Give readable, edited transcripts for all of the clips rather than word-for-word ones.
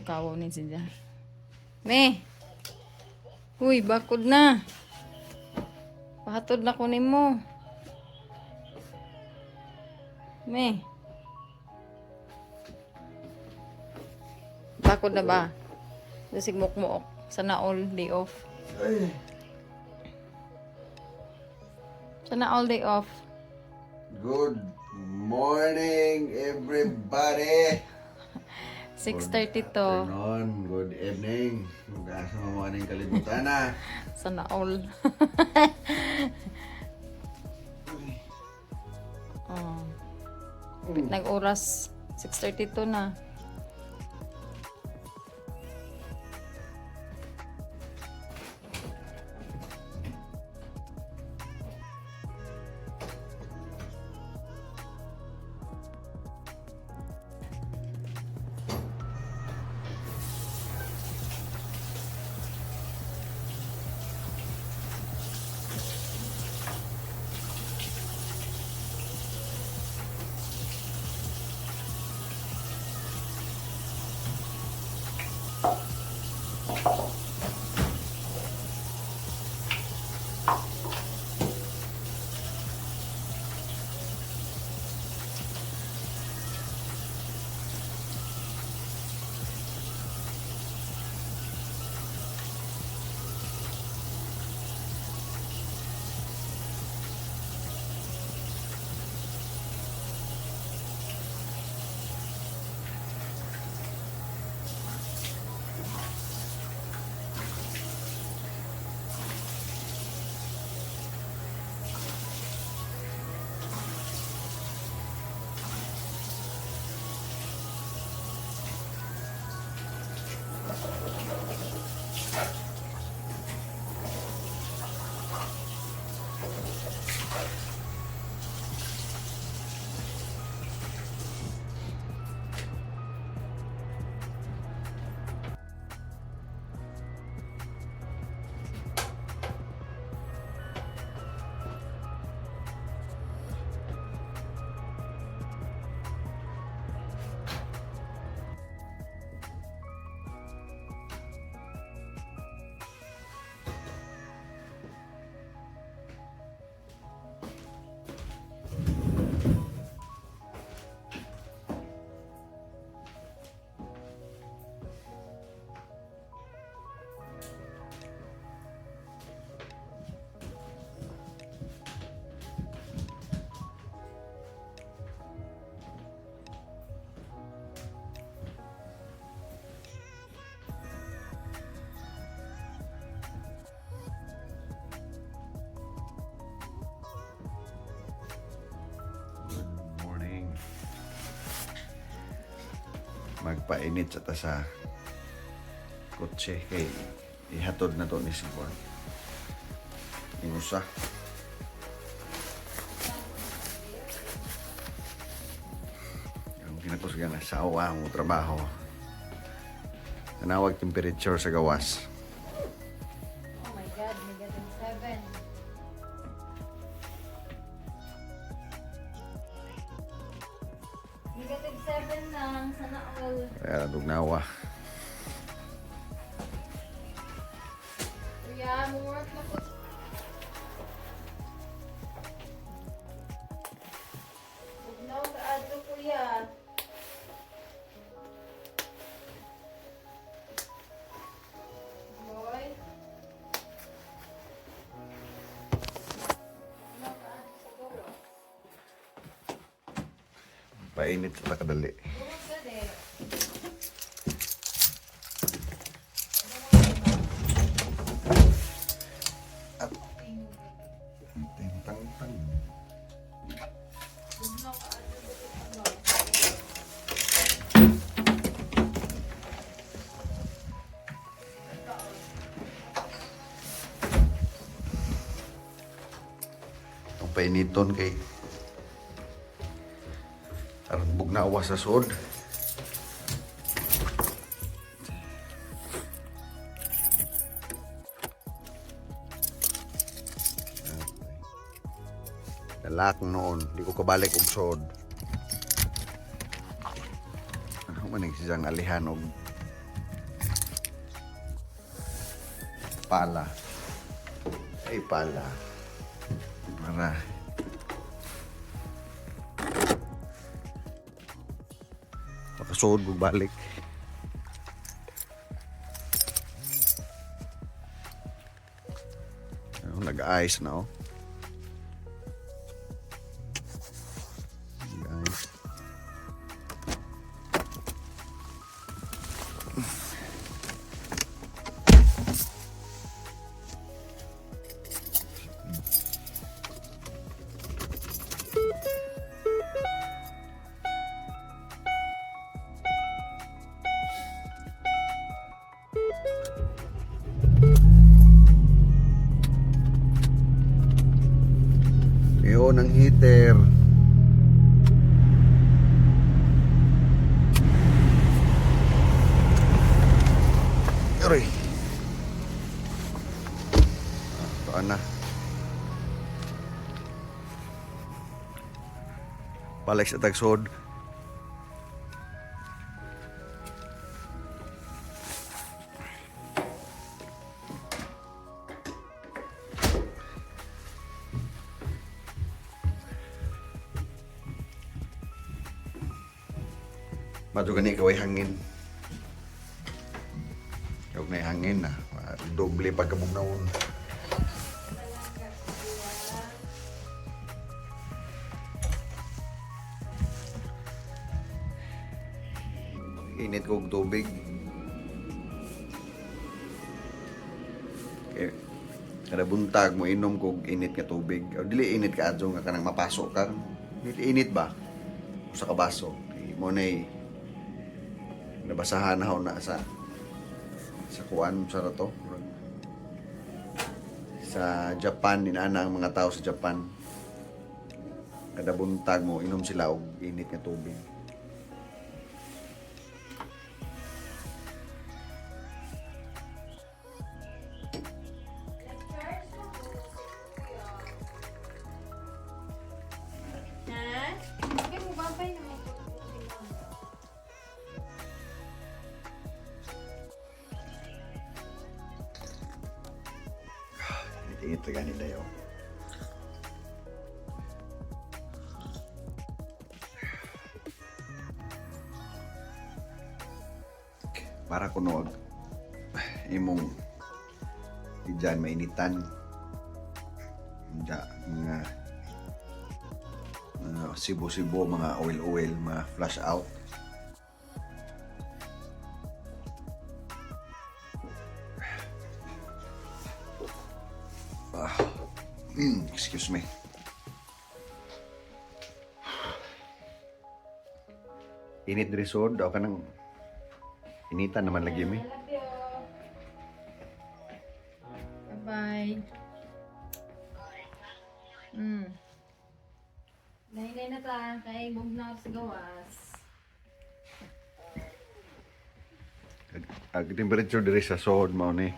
Mukawaw ni siya. Me! Uy, bakod na. Pahatod na ko nimo. Me. Bakod na ba? Dasig mukmuok. Sana all day off. Ay. Sana all day off. Good morning, everybody. 6:32. Good afternoon, good evening. Asa mo aning kalibutan na. Sana all. Oh. Nag-oras. 6:32 na. Good morning. Magpainit sa ta sa kotse kay ihatod na to ni Sigurd. Inusa. Ang kinakusgan na sawa ang trabaho. Tanawag temperature sa gawas. Oh my God, -7. -7 lang. Sana all. Kaya dugnawa. Kuya, mo-work na po. Bugnaw ka adto, kuya. Boy. Bugnaw ka adto sa gawas. Painit sa takadali. Buhat ka de. At tang tang. Bugnaw ka adto sa gawas. Itong painiton kay aron bugnawa sa sud. Dalak noon, di ko kabalik og sod. Ano man ang siyang alihan og Pala. Ay, pala. Para makasuod mo balik. Ano, nag-ice na oh. Nag-ice. Yun ang heater. Aray. Ah, ito na. Balik sa tagsod. Mato gani kaway hangin. Huwag na hangin na. Doble pagkabugnawon. Init kog tubig. Okay. Kada buntag mo inom kog init nga tubig. O dili init ka adto nga kanang mapasok ka. Dili init ba? Usa ka baso. Kay mo nay nabasahan na ako na sa kuan sa rato. Sa Japan, inana ang mga tao sa Japan. Kada buntag mo inom sila og init nga tubig. Ha? Okay mo, babay naman. Init-init ra gani dayo. Para kuno og imong tiyan mainitan. Diya, mga sibo-sibo, mga oil-oil, mga flush out. Excuse me. Init diri sod, daw ka nang initan naman lagi mi. Love you. Bye-bye. Nahinay na ta, kay bugnaw sa gawas. Ag temperature diri sa sod mao ni.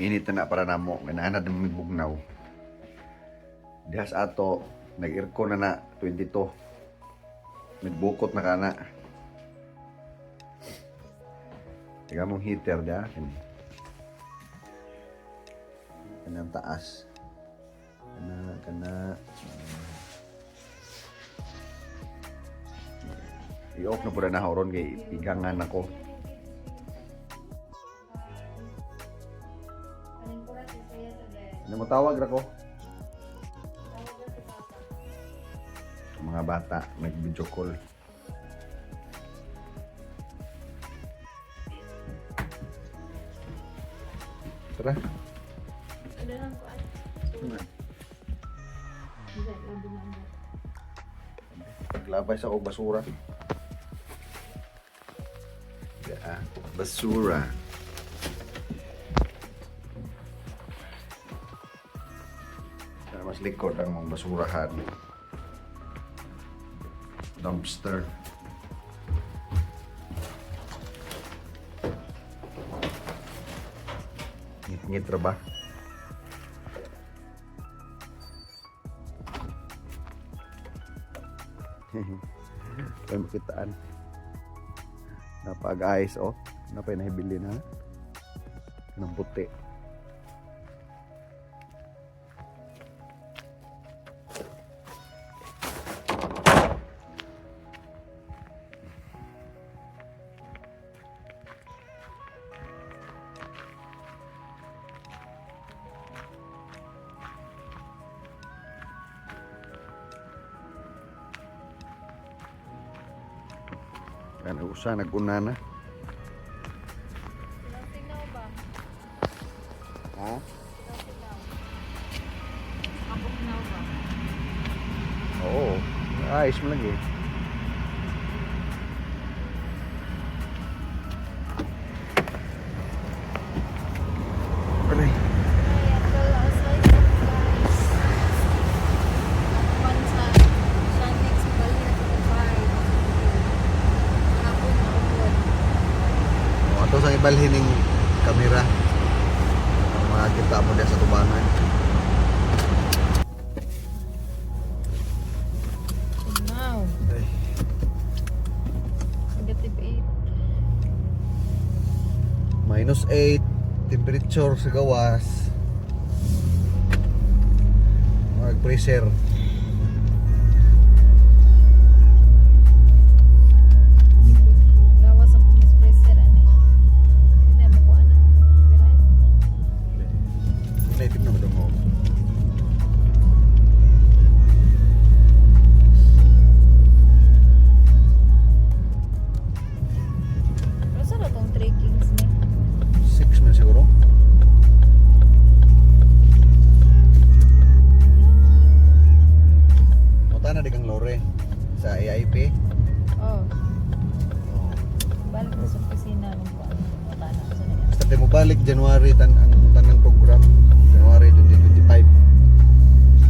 Init na na para namo, ganahan na mi bugnaw. Diha sa ato, nag-aircon na na 22. Nagbukot na kana. Tiga mong heater diha kini. Kanang taas. Kana kana. I-off na pud na ako ron kay igangan ako. Ano mo tawag ra ko? Ang mga bata nag-video call. Tara. Ano lang ko at? Paglabay sa og basura. Yeah, basura. Sana mas likod ang mga basurahan. Dumpster. Ngit-ngit ra ba? Ay makitaan. Napag-ice oh. Napay nahibili na. Ng puti. Ano usa naguna na. Sinaw ba? Ha? Sinaw. Kabugnaw ba? Oo. Ayos mo lagi. Aray. Ay, atol, asay sa guys. Pan sa Shanex, bali na ko bay. Hapon na upod. O, ato sa ibalhin ning kamera. Ang mga kita mo diya sa tubangan. Wow. Ay. Negative 8. Minus 8 temperature sa gawas. Mag freezer. Gawas ang espresso ano eh. Hindi mo ko ana. Biray. Native na madungog. Pero sa tong 3 kings ni? 6 man siguro. Mata na di kang lore sa AIP. Oh, Oh. balik ko sa opisina nung ko ano mata na sa niya. Basta di mo balik January tan ang tanang program January 2025.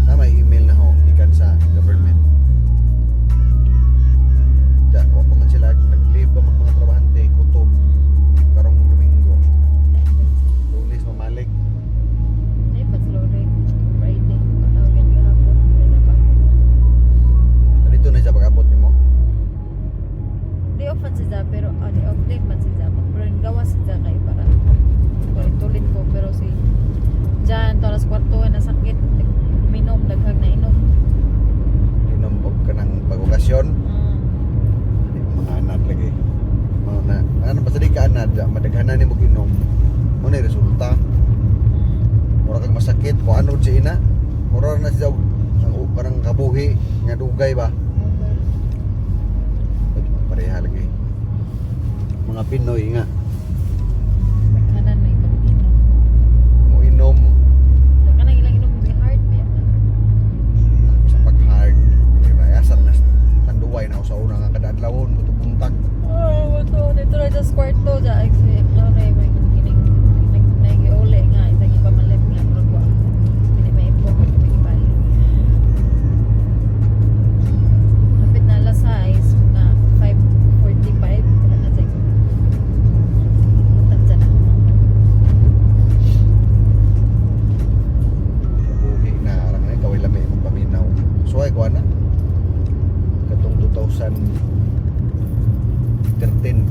Tama email na ho gikan sa government. Da wa pa man sila nag-leave pa mag mga trabahante kutob karong Domingo. Lunes mamalik. Ay, ba't lore? Friday. Patawagan ka hapon. Wala pa. Dito na siya pag-abot nimo. Day off man siya pero day off day man siya pero gawa siya kay para tulit ko pero si Jan toras kwarto na sakit minom daghag na inom. Inom og kanang pag-okasyon. Di mga anad lagi. Mga na ano basta di ka anad, madaghanan nimo inom. Mo na resulta. Mura kang masakit kung ano siya ina. Mura na siya og ang parang kabuhi nga dugay ba. Mobile. Pwede mga pareha lagi. Mga Pinoy nga Daghanan na itong inom. mo inom Daghanan ilang inom may heart ba yan? sa pag hard. Di ba? Asar na tanduay na ako sa una nga kada adlawon mo buntag. Oh, ito dito na sa kwarto ja ay si Lore may kining kining nagiuli nga isang ipamalit nga murag wa. Dili may ipo may ibalik. Hapit na alas 6 na 5:45 wala na sa Utang sa na. Kabuhi na arang na kaway lami imong paminaw. Suway ko ana. Katong 2013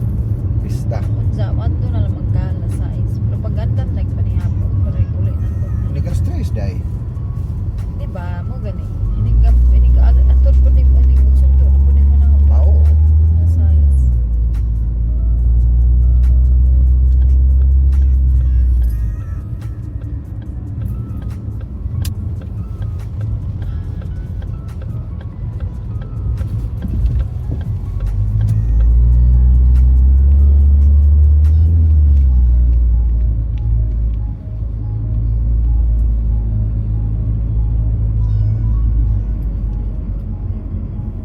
pista. Unsa adto na lang magka alas 6. Pero pag andam like panihapon correct uli na to. Hindi ka stress dai. Di ba? Mo gani. Ining ining atol po ni ining sundo na po ni mo na. Mao. Alas 6.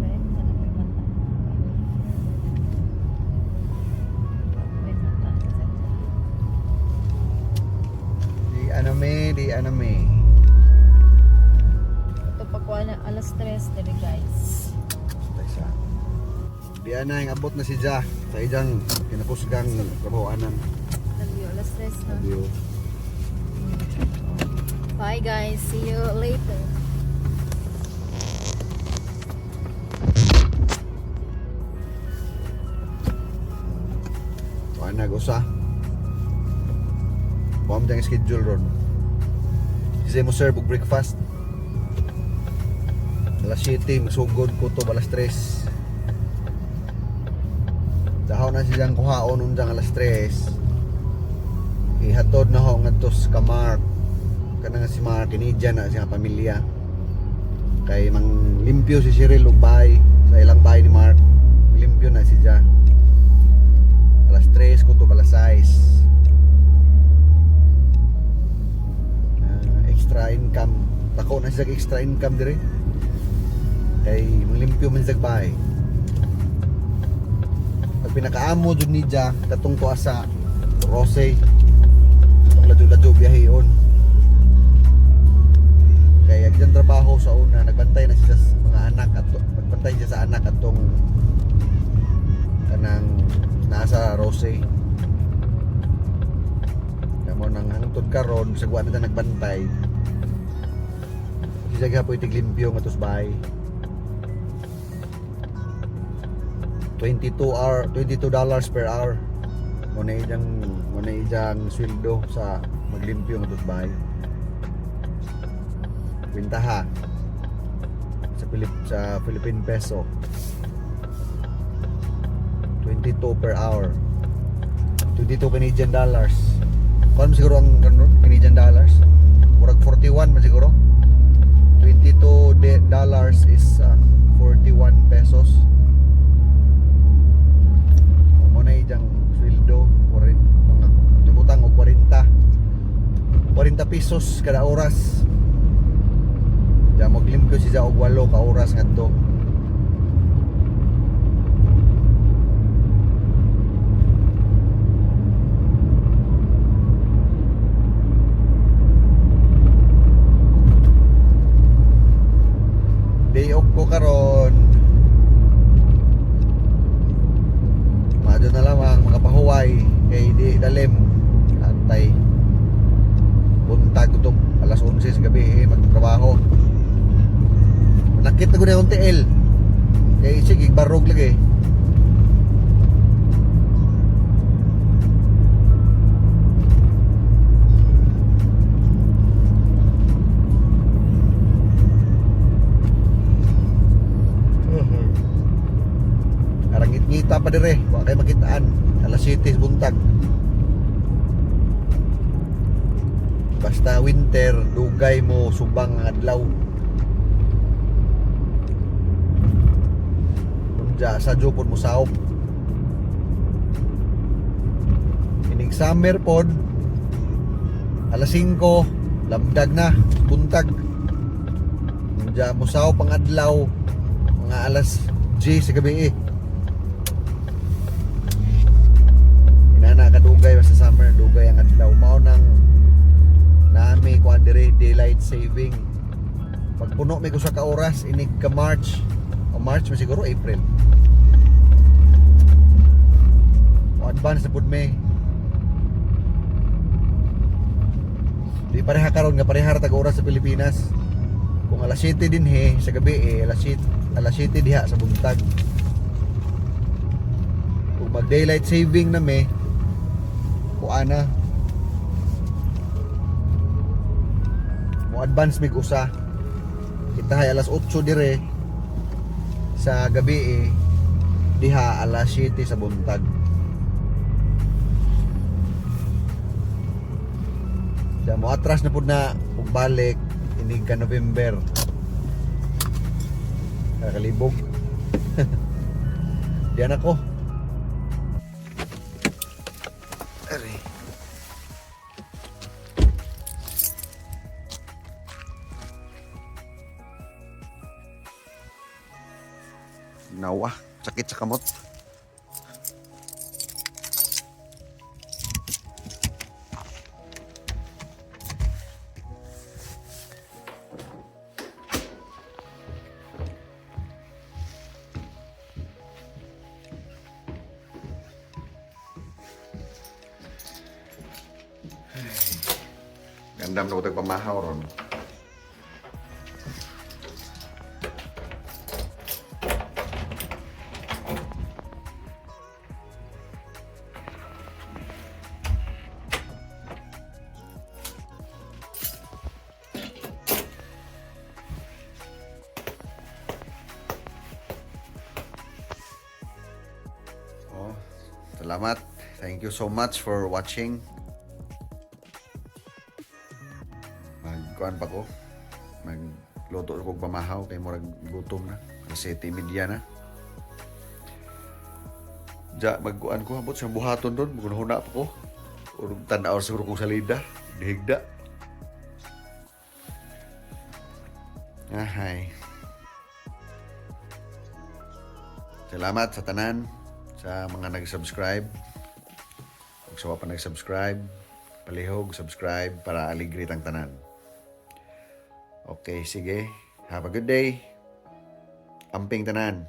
Right? Sana may mata. May mata. Di aname, di aname. Ito pagkuha na alas 3 dali guys. Taysa. Di ana ang abot na si Ja sa ijang kinakusgang trabahoanan. Love you. Alas 3 na. Love you. Bye guys. See you later. Nag-usa. Kuha mo diyang schedule ron. Kasi mo serve og breakfast. Alas 7, masugod ko to alas 3. Dahaw na siyang kuhaon unjang alas 3. Ihatod na ho ngadto sa Mark. Kana nga si Mark kinidya na siya pamilya. Kay mang limpyo si Cheryl og bahay sa ilang bahay ni Mark. Limpyo na siya. Alas 3 ko to alas 6. Ah, extra income. Tako na siya extra income dire. Kay manglimpyo man siya bahay. Pag pinakaamo jud niya katong tuwa sa Rose. Katong ladyo-ladyo biyahehon. Kay ang iyang trabaho sa una, nagbantay na siya sa mga anak at nagbantay siya sa anak atong kanang nasa Rose. Kamo nang hangtod karon bisag wa na ta nagbantay. Siya gyapon tiglimpyo nga tos bahay. 22 hour $22 per hour mo na iyang sweldo sa maglimpyo nga tos bahay. Kwintaha sa Philippine peso, 22 per hour, 22 Canadian dollars. Kuan mo siguro ang ganun Canadian dollars, murag 41 man siguro. 22 dollars is 41 pesos. O, mo na iyang sweldo, mga tibutang og 40 40 pesos kada oras. Diya maglimpyo siya og 8 ka oras ngadto. Day off ko karon. Maadyo na lamang makapahuway kay di dalim. Antay buntag ko to alas 11 sa gabi eh, magtrabaho. Manakit na ko na akong TL. Kay sige barog lagi. Arangit-ngita pa dire, wa kay makitaan. Alas 7 sa buntag. Basta winter, dugay mo subang ang adlaw. Unja sa jupon mo saop. Inig summer pod alas 5, lamdag na, buntag. Unja mo saop ang adlaw mga alas 10 sa gabi eh. Inana kadugay basta summer, dugay ang adlaw. Mao nang nami kuan dire daylight saving. Pag puno may usa ka oras inig ka March. O March man siguro, April. O advance na pud may. Di pareha karon nga pareha ra tag oras sa Pilipinas. Kung alas 7 dinhi sa gabi eh, alas 7, alas 7 diha sa buntag. Kung mag daylight saving na me, kuana mo advance mig usa. Kita hay alas 8 dire sa gabi eh, diha alas 7 sa buntag. Diya mo atras na pud na ug balik inig ka November. Kakalibog. Diyan ako. Aray. Nawa, sakit sa kamot. Gandam na ko tagpamahaw ron. Salamat. Thank you so much for watching. Magkuan pa ko. Magluto ko og pamahaw kay murag gutom na. Kasi 7:30 na. Ja, magkuan ko ambot sa buhaton doon, magunahuna pa ko. Urog tan-aw siguro kong salida, dihigda. Ahay. Salamat sa tanan, sa mga nag-subscribe. Kung sa wa pa nag-subscribe, palihog, subscribe para aligre tang tanan. Okay, sige. Have a good day. Amping tanan.